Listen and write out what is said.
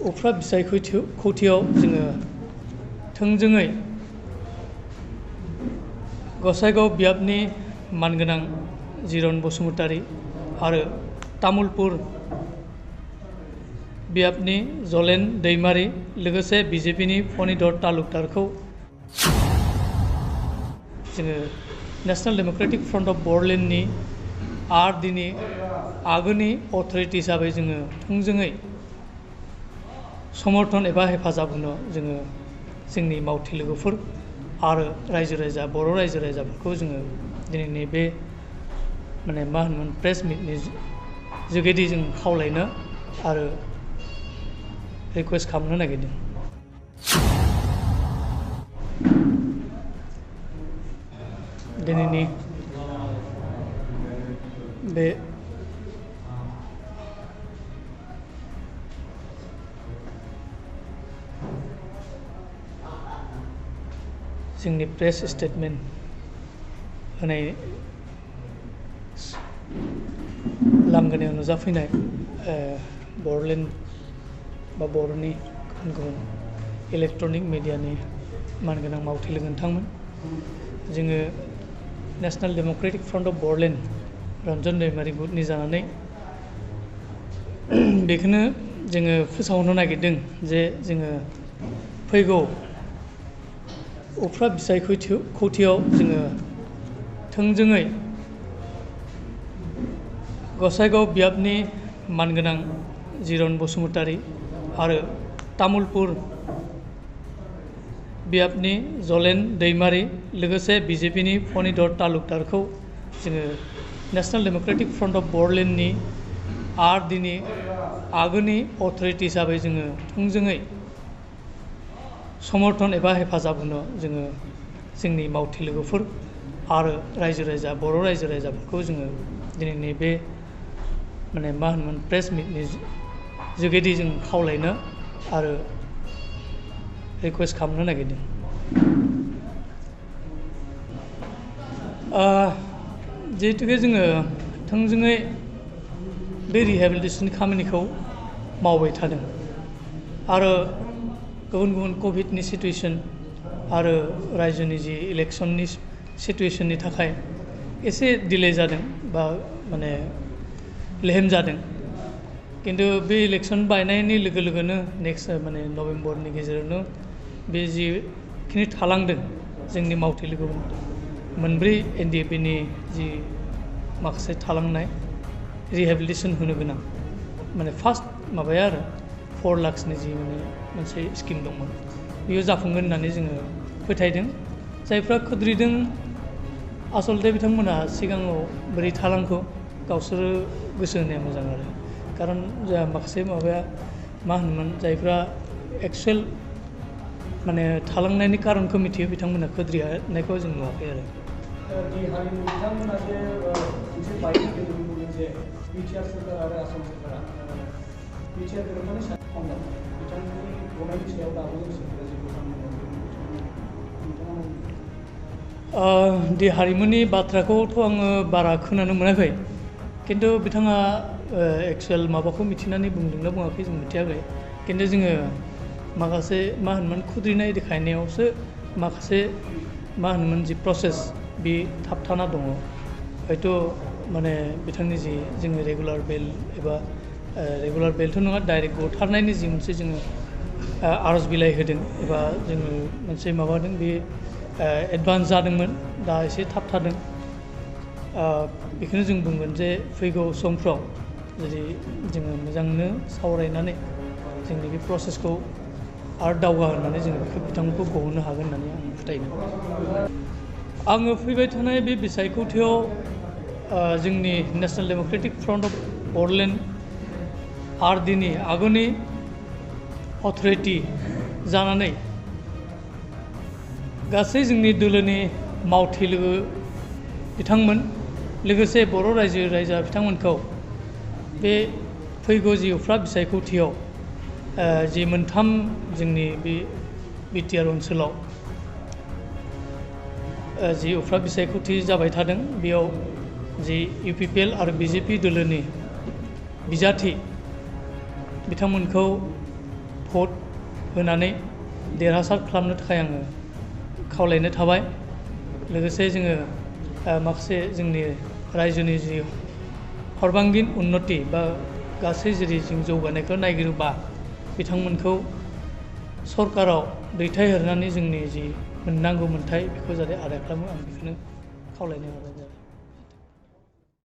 उफ्रा बिसायख'थियाव जोङो थोंजोङै गसाइगाव बियाबनि मानगोनां जिरन बसुमतारी आरो तामुलपुर बियाबनि जलेन दैमारी लोगोसे बिजेपिनि फणिधर तालुकदारखौ जोङो नेशनेल डेमोक्रेटिक फ्रन्ट अफ बर'लेण्डनि आरडिनि आगोलनि अथरिटि हिसाबै जोङो थोंजोङै समर्थन एबा हेफाजाब होनो जोङो जोंनि मावथि लोगोफोर आरो रायजो राजा बर' रायजो राजाफोरखौ जोङो दिनैनि बे मा होनोमोन प्रेस मिटनि जुगेदि जों खावलायनो आरो रिकुवेस्ट खालामनो नागिरदों। दिनैनि बे जोंनि प्रेस स्टेटमेन्ट होनाय लांगोनायाव नुजाफैनाय बर'लेण्ड बा बर'नि गुबुन गुबुन इलेक्ट्रनिक मिडियानि मानगोनां मावथि लोगो नोंथांमोन, जोङो national democratic front of Bodoland Ranjan Daimary गुटनि जानानै बेखौनो जोङो फोसावनो नागिरदों जे जोङो फैगौ उफ्रा बिसायख'थियाव जोङो थोंजोङै गसाइगाव बियाबनि मानगोनां जिरन बसुमतारी आरो तामुलपुर बियाबनि जलेन दैमारी लोगोसे बिजेपिनि फणिधर तालुकदारखौ जोङो नेशनेल डेमोक्रेटिक फ्रन्ट अफ बर'लेण्डनि आरडिनि आगोलनि अथरिटि हिसाबै जोङो थोंजोङै समर्थन एबा हेफाजाब होनो जोङो जोंनि मावथि लोगोफोर आरो रायजो राजा बर' रायजो राजाफोरखौ जोङो दिनैनि बे मा होनोमोन प्रेस मिटनि जुगेदि जों खावलायनो आरो रिकुवेस्ट खालामनो नागिरदों। जिहेतुके जोङो थोंजोङै बे रिहेबिलिटेसन खामानिखौ मावबाय थादों आरो गुबुन गुबुन कभिडनि सिटुएसन आरो रायजोनि जि इलेक्सननि सिटुएसननि थाखाय एसे डिले जादों बा लेहेम जादों, किन्तु बे इलेक्सन बायनायनि लोगो लोगोनो नेक्स्ट नभेम्बरनि गेजेरावनो बे जिखिनि थालांदों जोंनि मावथि लोगो मोनब्रै NDFBनि जि माखासे थालांनाय रिहेबिलिटेसन होनो गोनां फार्स्ट माबाया आरो 4 लाखसनि जि मोनसे स्किम दंमोन बेयो जाफुंगोन होननानै जोङो फोथायदों। जायफ्रा खुद्रिदों आसलते बिथांमोना सिगाङाव बोरै थालांखो गावसोरो गोसो होनाया मोजां आरो कारन जोंहा माखासे माबाया मा होनोमोन जायफ्रा एक्सुवेल थालांनायनि कारनखौ मिथियो बिथांमोना खुद्रिनायखौ जों नुवाखै आरो। बिथांमोना जे मोनसे बाइकनि गेजेरजों बुंदों जे बिटिआर सोरखार आरो आसाम सोरखारा बिटिआर गोरोबनानै खम जादों बिथांमोननि गनायनि सायाव दाबो दि हारिमुनि बाथ्राखौथ' आङो बारा खोनानो मोनाखै, किन्तु बिथाङा एक्सुवेल माबाखौ मिथिनानै बुंदोंना बुङाखै जों मिथियाखै, किन्तु जोङो माखासे मा होनोमोन खुद्रिनाय देखायनायावसो माखासे मा होनोमोन जि प्रसेस बे थाबथाना दङ। हयथ' बिथांनि जि जोङो रेगुलार बेल एबा रेगुलार बेलथ' नङा डाइरेक्ट गथारनायनि जि मोनसे जोङो आर'ज बिलाइ होदों एबा जोङो मोनसे माबादों बे एडभान्स जादोंमोन, दा एसे थाबथादों। बेखौनो जों बुंगोन जे फैगौ समफ्राव जुदि जोङो मोजांनो सावरायनानै जोंनि बे प्रसेसखौ आरो दावगा होनानै जोङो बिथांमोनखौ गहोनो हागोन होननानै आं फोथायदों। आङो फैबाय थानाय बे बिसायख'थियाव जोंनि national democratic front of Bodoland आरडिनि आगोलनि अथरिटि जानानै गासै जोंनि दोलोनि मावथि लोगो बिथांमोन लोगोसे बर' रायजो राजा बिथांमोनखौ बे फैगौ जि उफ्रा बिसायख'थियाव जि मोनथाम जोंनि बे बिटिआर ओनसोलाव जि उफ्रा बिसायख'थि जाबाय थादों बेयाव जि UPPL आरो BJP दोलोनि बिजाथि बिथांमोनखौ भट होनानै देरहासार खालामनो थाखाय आङो खावलायनो थाबाय। लोगोसे जोङो माखासे जोंनि रायजोनि जि हरबांगिन उन्नति बा गासै जेरै जों जौगानायखौ नागिरोबा बिथांमोनखौ सरकाराव दैथायहरनानै जोंनि जि मोननांगौ मोन्थाय बेखौ जाहाथे आदाय खालामो आं बेखौनो खावलायनो हाबाय।